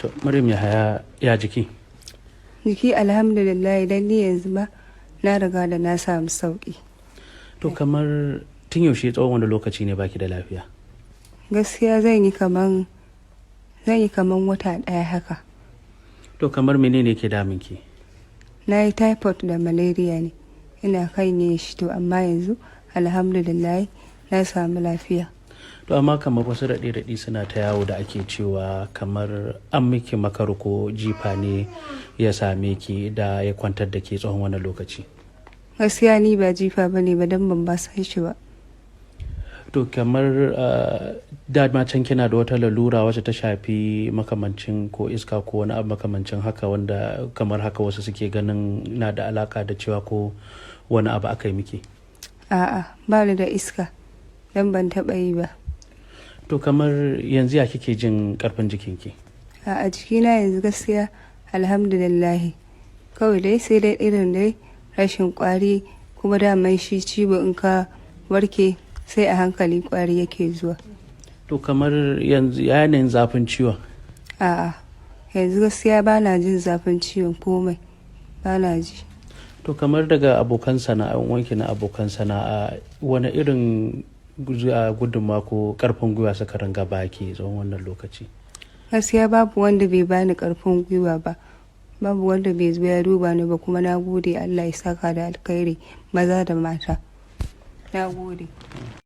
To Maryam Yahaya, ya jiki? Jiki alhamdulillah, idan ni yanzu ma na riga da na samu sauki. To kamar tun yaushe, tsawon wani lokaci ne baki da lafiya? Gaskiya zan yi kaman wata ɗaya haka. To kamar menene ke damun ki? Na yi typhoid da malaria ne, ina kan yin shi. To amma yanzu alhamdulillah na samu lafiya. To amma kamar wasu raɗe-raɗi suna ta yawo da ake cewa kamar an miki makar ko jifa ne ya same ki da ya kwantar da ke tsawon wani lokaci. Gaskiya ni ba jifa ba ne ba, don ban ba san shi ba. To kamar dama can kina da wata lalura wacce ta shafi makamancin ko iska ko wani abu makamancin haka, wanda kamar haka wasu suke ganin na da alaka da cewa ko wani abu aka yi miki? A'a, ba ni da iska don ban taɓa yi ba. To kamar yanzu ya kike jin karfin jikinki? A jikina yanzu gaskiya alhamdulillahi, kawai dai sai dai irin dai rashin kwari, kuma daman shi ciwo in ka warke sai a hankali kwari yake zuwa. To kamar yanzu yanayin zafin ciwon? A'a, yanzu gaskiya ba na jin zafin ciwon, komai ba na ji. To kamar daga abokan sana'a wanki na abokan sana'a, wani irin gudunmawa ko karfin gwiwa suka ringa baki tsawon wannan lokaci? Gaskiya babu wanda bai bani karfin gwiwa ba, babu wanda bai zo ya duba ni ba, kuma na gode, Allah ya saka da alkhairi, maza da mata, na gode.